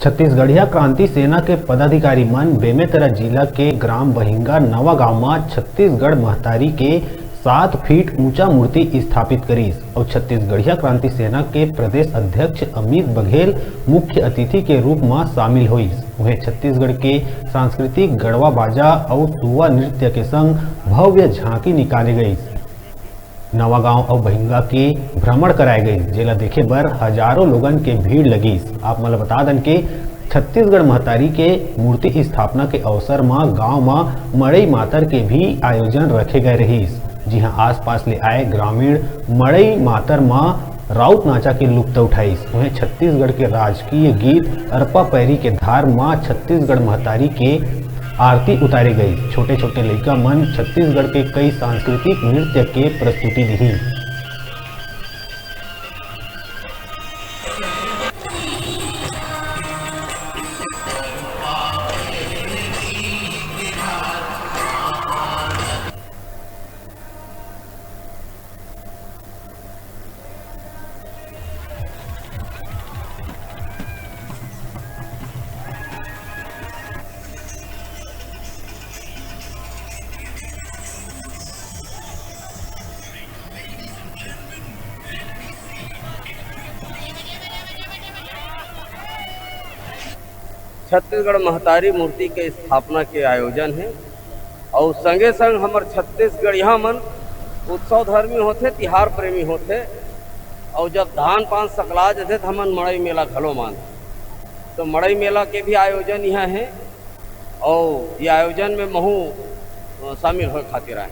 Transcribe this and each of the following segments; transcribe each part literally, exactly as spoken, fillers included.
छत्तीसगढ़िया क्रांति सेना के पदाधिकारी मन बेमेतरा जिला के ग्राम बहिंगा नवा गांव म छत्तीसगढ़ महतारी के सात फीट ऊंचा मूर्ति स्थापित करिस अउ छत्तीसगढ़िया क्रांति सेना के प्रदेश अध्यक्ष अमित बघेल मुख्य अतिथि के रूप म शामिल होइस। उहें, छत्तीसगढ़ के सांस्कृतिक गड़वा बाजा अउ सुआ नृत्य के संग भव्य झांकी निकाले गइस। नवागांव अउ बहिंगा के भ्रमण कराए गइस, जेला देखे बर हजारों लोगन के भीड़ लगिस। आप मन ल बता दन के छत्तीसगढ़ महतारी के मूर्ति स्थापना के अवसर म गांव म मड़ई मातर के भी आयोजन रखे गए रहिस, जिहां आसपास ले आए ग्रामीण मड़ई मातर म राउत नाचा के लुत्फ उठाइस। उहें, छत्तीसगढ़ के राजकीय गीत अरपा पैरी के धार म छत्तीसगढ़ महतारी के आरती उतारे गइस। छोटे-छोटे लइका मन छत्तीसगढ़ के कई सांस्कृतिक नृत्य के प्रस्तुति दिही। छत्तीसगढ़ महतारी मूर्ति के स्थापना के आयोजन हे अउ संगे संग हमर छत्तीसगढ़िया मन उत्सव धर्मी होथे, तिहार प्रेमी होथे अउ जब धान पान सकला जथे त हमन मड़ई मेला घलो मानथे। तो मड़ई मेला के भी आयोजन इहाँ हे अउ ये आयोजन में महू, अ, शामिल होए खातिर आए।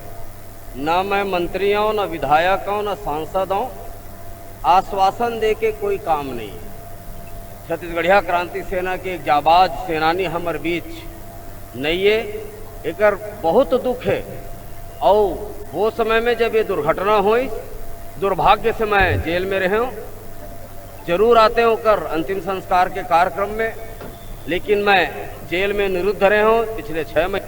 ना मैं मंत्री हूँ, ना विधायक हूँ, ना सांसद हूँ। आश्वासन दे के कोई काम नहीं है। छत्तीसगढ़िया क्रांति सेना के एक जाबाज सेनानी हमर बीच नहीं है, एकर बहुत दुख है। अउ वो समय में जब ये दुर्घटना होइस, दुर्भाग्य से मैं जेल में रहे हूँ। जरूर आते हैं ओकर अंतिम संस्कार के कार्यक्रम में, लेकिन मैं जेल में निरुद्ध रहे हूँ पिछले छः महीने।